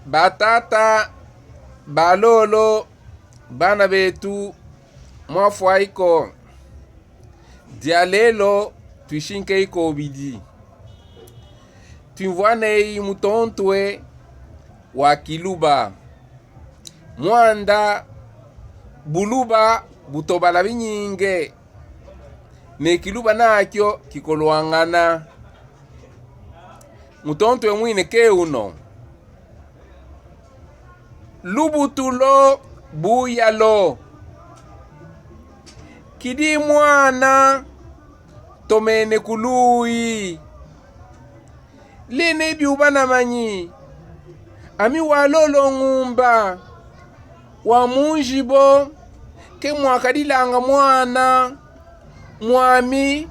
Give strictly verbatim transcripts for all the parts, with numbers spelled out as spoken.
Batata, balolo, bana betu, mwafwa iko? Dialelo twishinke iko bidi. Twimvwaneyi mutontwe wa kiluba. Mwanda buluba butobala binyinge, ne kiluba nakyo kikolwangana. Mutontwe mwine ke uno: Lubutu lo buyalo. Kidi mwana tomene ku luyi. Lene biuba na manyi, ami wa lolo ngumba, wa munzibo, ke mwakadilanga mwana mwami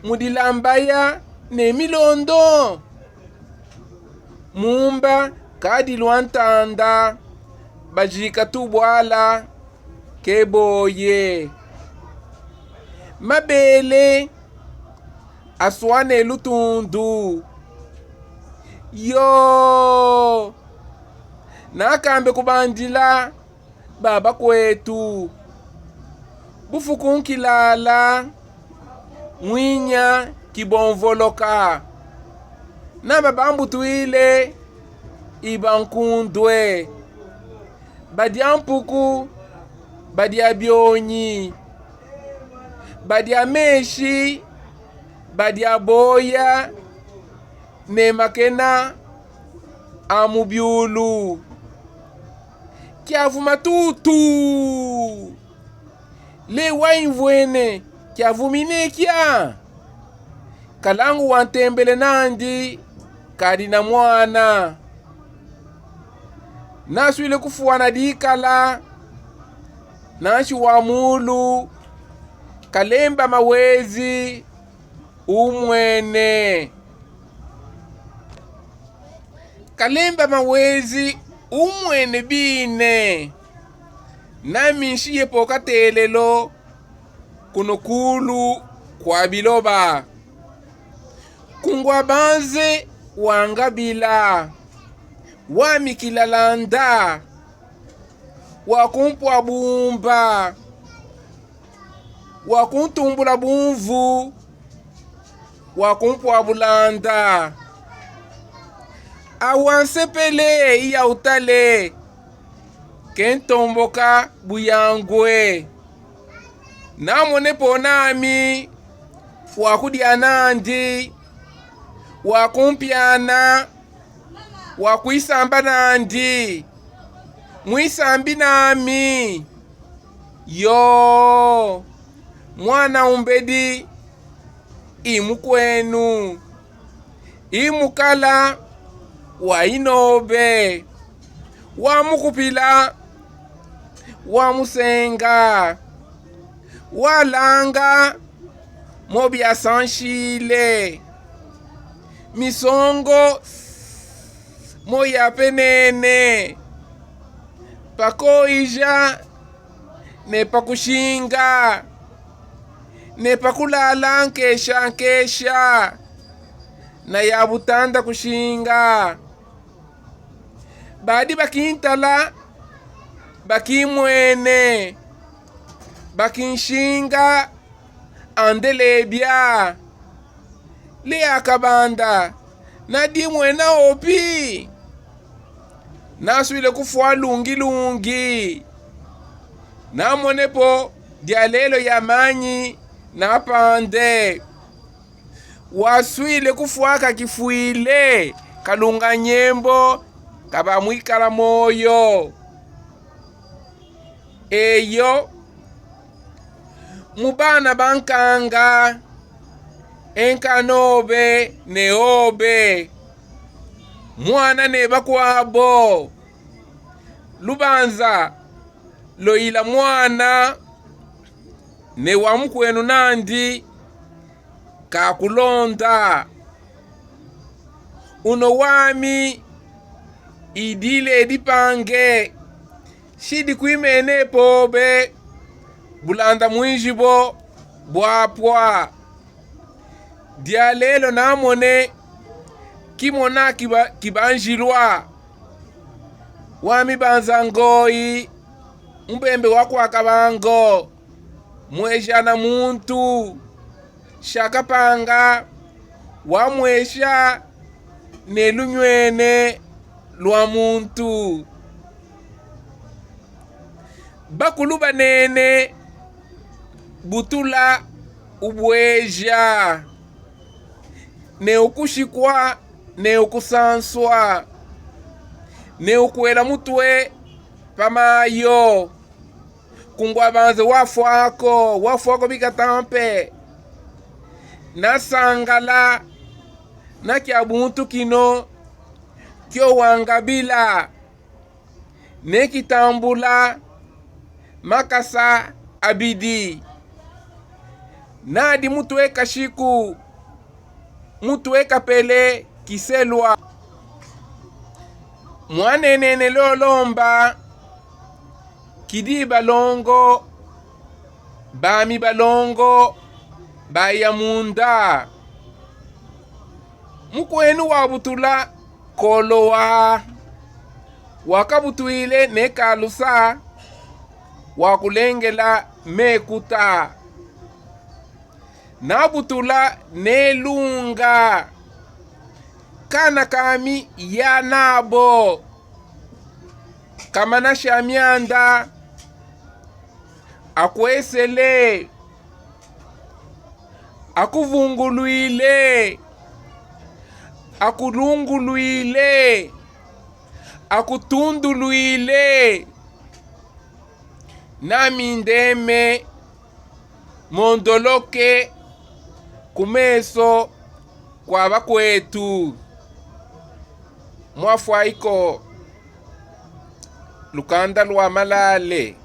mu dilambaya ne milondo? Mumba kadi lwa ntanda, bazika tubwala ke boye. Mabele aswane lutundu. Yo, nakambe kubandila ba bakwetu. Bufuku nkilala, mwinya kibomvoloka. Na babambutwile iba nkundwe. Badia mpuku, badia byonyi, badia meshi, badia boya, ne makena a mu biulu. Kiavuma tutu. Le wayimvwene kiavumine kia? Kalangu wa ntembele nandi kadi na mwana. Naswile kufwana dikala, nansi wa mulu, kalemba mawezi umwene. Kalemba mawezi umwene bine. Nami nsiye po katelelo kuno kulu kwa biloba. Kungwa banze wangabila, wami kilalanda, wakumpwa bumba, wakuntumbula bumvu, wakumpwa bulanda. Awa nsepele iya utale, ke ntomboka buyangwe. Namone po nami wakudia nandi, wakumpyana, wakwisamba nandi. Mwisambi nami. Yo, mwana umbedi, i mukwenu. I mukala wa inobe, wa mukupila, wa musenga, wa langa mo bia sansile, misongo mo yapenene, pa koija ne pa kusinga, ne pa kulala nkesha nkesha, na ya butanda kusinga. Badi bakintala, bakimwene, bakinsinga, andele bia. Le akabanda, nadi mwena opi? Naswile kufwa lungi lungi. Namone po dialelo ya manyi napande. Waswile kufwa kakifwile, kalunga nyembo, kaba mwikala moyo. Eyo, mu bana bankanga, enkanobe ne obe, mwana ne bakwabo, lubanza lwoyila mwana ne wa mukwenu nandi kakulonda. Uno wami idile dipange, sidi kwimene pobe, bulanda mwinzi bo bwapwa. Dialelo namone kimona kiba, kibanzilwa. Wami banza ngoyi, mbembe wa kwa Kabango, mwejana muntu, shaka panga, wamwesha ne lunywene lwa muntu. Bakulu banene, butula ubweja, ne ukushikwa, ne ukusanswa, ne ukwela mutwe pa mayo. Kungwa banze wafwako, wafwako bikatampe. Nasangala na kya buntu kino kyo wangabila, ne kitambula makasa abidi. Nadi mutwe kashiku, mutwe kapele kiselwa. Mwanenene lolomba, kidi balongo, bami balongo, baya munda. Mukwenu wabutula kolowa, wakabutwile ne kalusa, wakulengela mekuta. Nabutula ne lunga, kana kami ya nabo, kamana sha myanda, akwesele, akuvungulwile, akulungulwile, akutundulwile. Nami ndeme mondoloke ku meso kwa bakwetu. Mwafwaiko lukanda lwa Malale.